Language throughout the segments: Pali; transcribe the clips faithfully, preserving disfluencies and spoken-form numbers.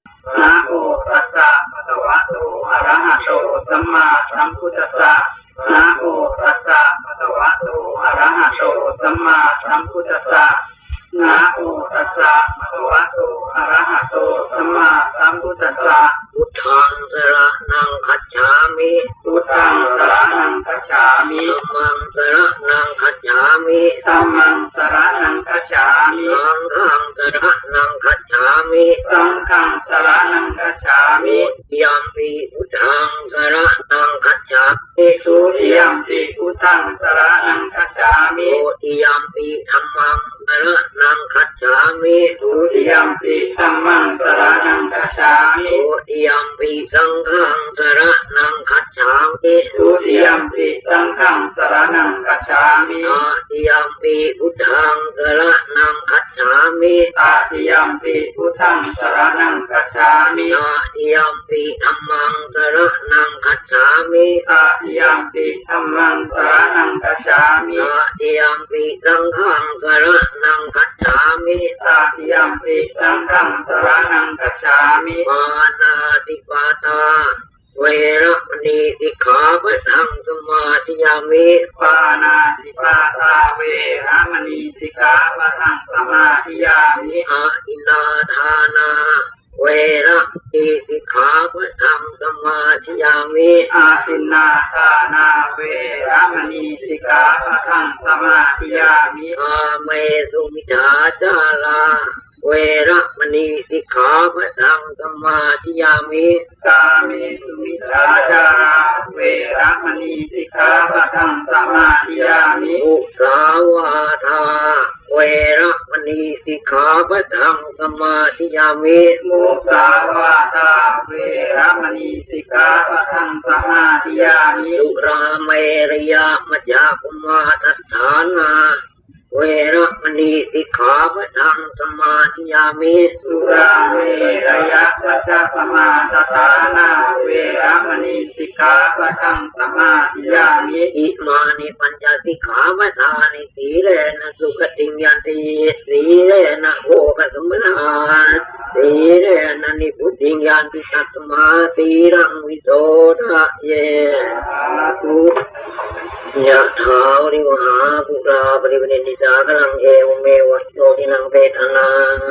Namo tassa bhagavato arahato sammāsambuddhassa. Namo tassa bhagavato arahato sammāsambuddhassa. Namo tassa bhagavato arahato sammāsambuddhassa. Buddhaṃ saraṇaṃ gacchāmi. Buddhaṃ saraṇaṃ gacchāmi. Dhammaṃ saraṇaṃ gacchāmi. Dhammaṃ saraṇaṃ gacchāmi. Saṅghaṃ saraṇaṃ gacchāmi. Saṅghaṃ saraṇaṃ gacchāmi. Dutiyampi buddhaṃ saraṇaṃ gacchāmi. Dutiyampi buddhaṃ saraṇaṃ gacchāmi. Dutiyampi dhammaṃ saraṇaṃ gacchāmi. Dutiyampi dhammaṃ saraṇaṃ gacchāmi. Dutiyampi saṅghaṃ saraṇaṃ gacchāmi. Dutiyampi saṅghaṃ saraṇaṃ gacchāmi. Tatiyampi buddhaṃ saraṇaṃ gacchāmi. Tatiyampi buddhaṃ saraṇaṃ gacchāmi. Tatiyampi dhammaṃ saraṇaṃ gacchāmi. Tatiyampi dhammaṃ saraṇaṃ gacchāmi. Tatiyampi saṅghaṃ saraṇaṃ gacchāmi. Tatiyampi saṅghaṃ saraṇaṃ gacchāmi. Pāṇātipātā veramaṇī sikkhāpadaṃ samādiyāmi. Pāṇātipātā veramaṇī sikkhāpadaṃ samādiyāmi. Adinnādānā veramaṇī sikkhāpadaṃ samādiyāmi. Adinnādānā veramaṇī sikkhāpadaṃ samādiyāmi. Kāmesu micchācārā veramaṇī sikkhāpadaṃ samādiyāmi. Kāmesu micchācārā veramaṇī sikkhāpadaṃ samādiyāmi. Musāvādā veramaṇī sikkhāpadaṃ samādiyāmi. Musāvādā veramaṇī sikkhāpadaṃ samādiyāmi. Surāmerayamajjapamādaṭṭhānā veramaṇī sikkhāpadaṃ samādiyāmi. Surāmerayamajjapamādaṭṭhānā veramaṇī sikkhāpadaṃ samādiyāmi. Imāni pañca sikkhāpadāni. Sīlena sugatiṃ yanti, sīlena bhogasampadā, sīlena nibbutiṃ yanti, tasmā sīlaṃ visodhaye. Sādhu. Yathā vārivahā pūrā paripūrenti sāgaraṃ, evameva ito dinnaṃ petānaṃ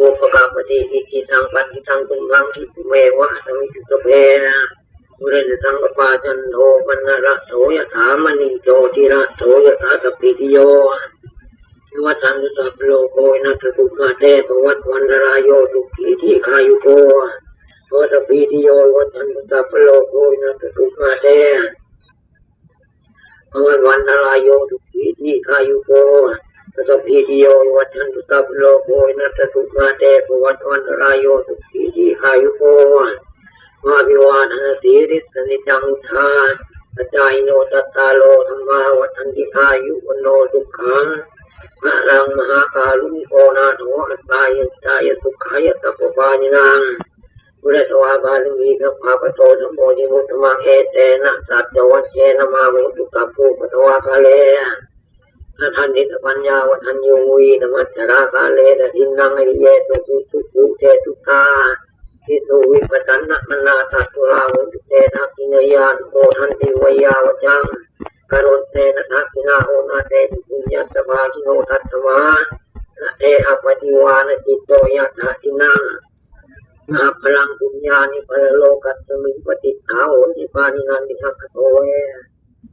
upakappati. Icchitaṃ patthitaṃ tumhaṃ khippameva samijjhatu, sabbe pūrentu saṅkappā, cando paṇṇaraso yathā, maṇi jotiraso yathā. Sabbītiyo vivajjantu, sabbarogo vinassatu, mā te bhavatvantarāyo, sukhī dīghāyuko bhava. Sabbītiyo vivajjantu, sabbarogo vinassatu, mā te bhavatvantarāyo, sukhī dīghāyuko bhava. Sabbītiyo vivajjantu, sabbarogo vinassatu, mā te bhavatvantarāyo, sukhī dīghāyuko bhava. Abhivādanasīlissa niccaṃ vuḍḍhāpacāyino, cattāro dhammā vaḍḍhanti, āyu vaṇṇo sukhaṃ balaṃ. Mahākāruṇiko nātho atthāya hitāya sukhāya sabbapāṇinaṃ pūretvā pāramī sabbā patto sambodhimuttamaṃ. Etena saccavajjena mā hontu sabbupaddavā. Kāle dadanti sapaññā vadaññū vītamaccharā, kālena dinnaṃ ariyesu ujubhūtesu tādisu vippasannamanā. Tassa hurā hontu te dakkhiṇeyyā, numodanti veyyāvaccaṃ karonti dakkhiṇā. Onā te puññassa bhāgino, tasmā dade appaṭivānacitto. Yattha dinnaṃ mahapphalaṃ, puññāni paralokasmiṃ patiṭṭhā honti pāṇinanti. Aggato ve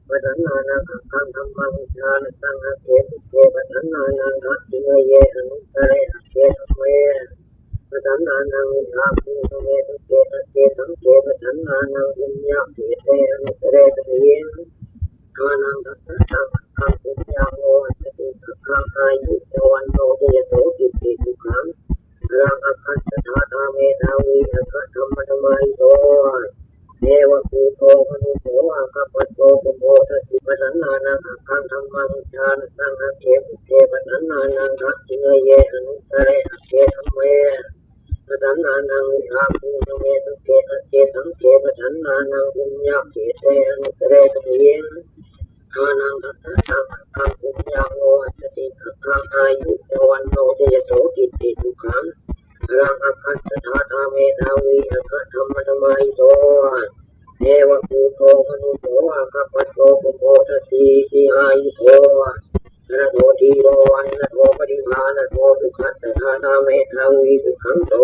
pasannānaṃ aggaṃ dhammaṃ vijānataṃ, agge sukhe pasannānaṃ dakkhiṇeyye anuttare, agge dhamme pasannānaṃ virāgūpasame sukhe, agge saṅghe pasannānaṃ puññakkhette anuttare. Taṃ viddhānaṃ aggaṃ dhammaṃ, aggaṃ puññaṃ pavaḍḍhati, aggaṃ āyu ca vaṇṇo ca yaso kitti sukhaṃ balaṃ. Aggañca dātā medhāvī aggadhammasamāhito, devabhūto manusso vā aggappatto pamodati. Pasannānaṃ aggaṃ dhammaṃ vijānataṃ, agge sukhe pasannānaṃ dakkhiṇeyye anuttare, agge dhamme pasannānaṃ virāgūpasame sukhe, agge saṅghe pasannānaṃ puññakkhette anuttare. Taṃ viddhānaṃ aggaṃ dhammaṃ, aggaṃ puññaṃ pavaḍḍhati, aggaṃ āyu ca vaṇṇo ca yaso kitti sukhaṃ balaṃ. Aggañca dātā to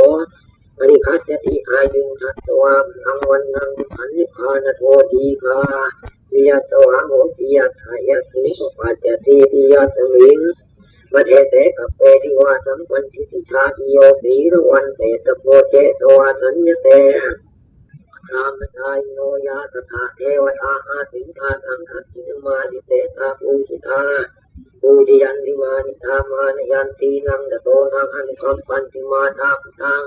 paṭigacchati, āyuṃ datvā balaṃ vaṇṇaṃ sukhañca bhāgyo, dīghāyuyatvā hoti yattha yatthūpapajjatīti. Yasmiṃ padese sabbe divā sampaṇṇitu jātiyo, sīlavantettha bhojetvā saññate brahmacārino, yā tattha devatā āsuṃ, tā saṃ dakkhiṇamādise. Sā pūjitā pūjayanti, mānitā mānayanti, naṃ tato naṃ anukampanti mātā pitaṃ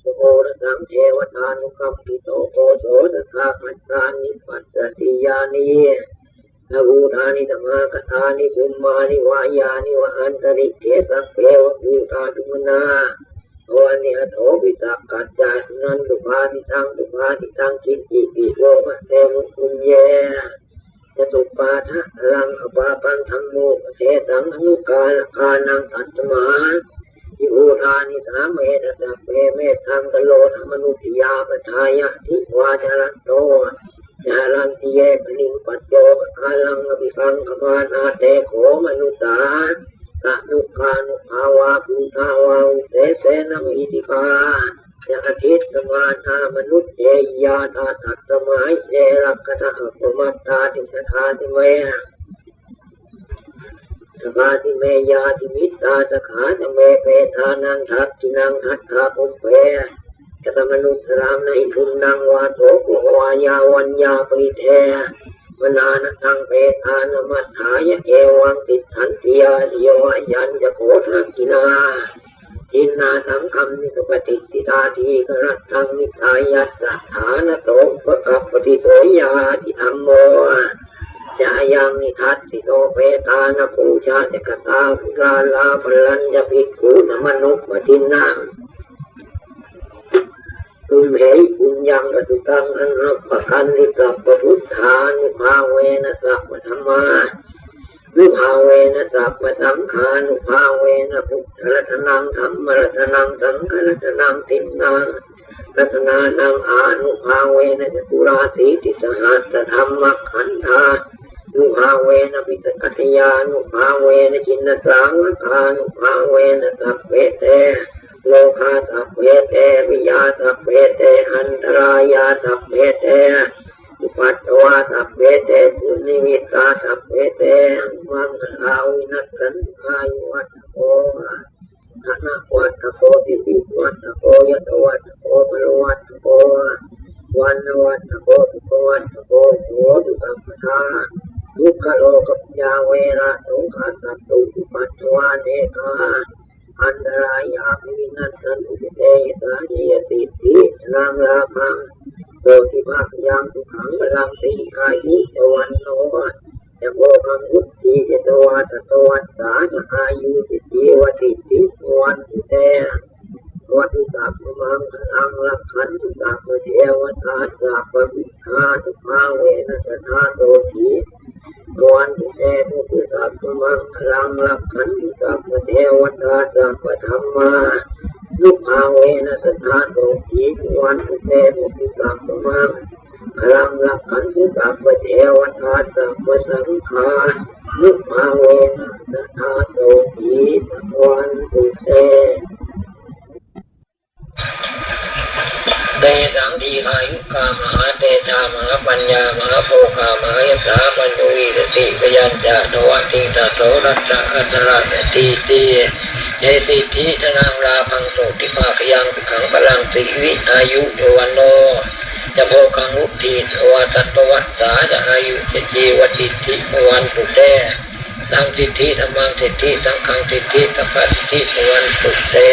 guruṃ orasaṃ. Devatānukampito poso, sadā bhadrāni passati, yānīdha bhūtāni samāgatāni, bhummāni vā yāni va antalikkhe, sabbeva bhūtā sumanā bhavantu, athopi sakkacca suṇantu bhāsitaṃ. Subhāsitaṃ, kiñcipi vo bhaṇemu puññe satuppādakaraṃ apāpaṃ, dhammūpadesaṃ anukārakānaṃ, tasmā hi bhūtā nisāmetha sabbe, mettaṃ karotha mānusiyā pajāya, divā ca ratto ca haranti ye baliṃ, paccopakāraṃ abhikaṅkhamānā, te kho manussā tanukānubhāvā, bhūtā visesena mahiddhikā, ca ādissamānā manussehi ñātā, tasmā hi ne rakkhatha appamattā. Tuṇhī dāsi me, dabbasi me ñātimittā, sakhā ca me petānaṃ, dakkhiṇaṃ dajjā pubbe katamanussaraṃ, na hi ruṇṇaṃ vā soko vā yā vaññā paridevanā, na taṃ petānamatthāya evaṃ tiṭṭhanti ñātayo. Ayañca kho dakkhiṇā dinnā saṅghamhi supatiṭṭhitā, dīgharattaṃ hitāyassa ṭhānaso upakappati. So ñātidhammo ca ayaṃ nidassito, petāna pūjā ca katā uḷārā, balañca bhikkhūnamanuppadinnaṃ, tumhehi puññaṃ pasutaṃ anappakanti. Sabbabuddhānubhāvena sabbadhammānubhāvena sabbasaṅghānubhāvena, buddharatanaṃ dhammaratanaṃ saṅgharatanaṃ, tiṇṇaṃ ratanānaṃ ānubhāvena caturāsītisahassadhammakkhandhānubhāvena piṭakattayānubhāvena jinasāvakānubhāvena, sabbe te rogā sabbe te bhayā sabbe te antarāyā sabbe te upaddavā sabbe te dunnimittā sabbe te avamaṅgalā vinassantu. Āyuvaḍḍhako dhanavaḍḍhako sirivaḍḍhako yasavaḍḍhako balavaḍḍhako vaṇṇavaḍḍhako sukhavaḍḍhako hotu sabbadā. Dukkharogabhayā verā sokā sattu cupaddavā, anekā antarāyāpi vinassantu ca tejasā. Jayasiddhi dhanaṃ lābhaṃ sotthi bhāgyaṃ sukhaṃ balaṃ, siri āyu ca vaṇṇo ca bhogaṃ vuḍḍhī ca yasavā, satavassā ca āyū ca jīvasiddhī bhavantu te. Bhavatu sabbamaṅgalaṃ, rakkhantu sabbadevatā, sabbabuddhānubhāvena sadā sotthī bhavantu te. Bhavatu sabbamaṅgalaṃ, rakkhantu sabbadevatā, sabbadhammānubhāvena sadā sotthī bhavantu te. Bhavatu sabbamaṅgalaṃ, rakkhantu sabbadevatā, sabbasaṅghānubhāvena sadā sotthī bhavantu te. Tesaṃ dīghāyukā mahātejā, mahāpaññā mahābhogā, mahāyasā pañcavīsatipayañca, dvattiṃsato satta aṭṭhārasatī. Jayasiddhi dhanaṃ lābhaṃ, sotthi bhāgyaṃ sukhaṃ balaṃ, siri āyu ca vaṇṇo ca bhogaṃ vuḍḍhī yasavā, satavassā ca āyū ca jīvasiddhī bhavantu te. Saṅghamasiddhi, dhammasamiddhi, saṅghamasiddhi, sabbasiddhi bhavantu te.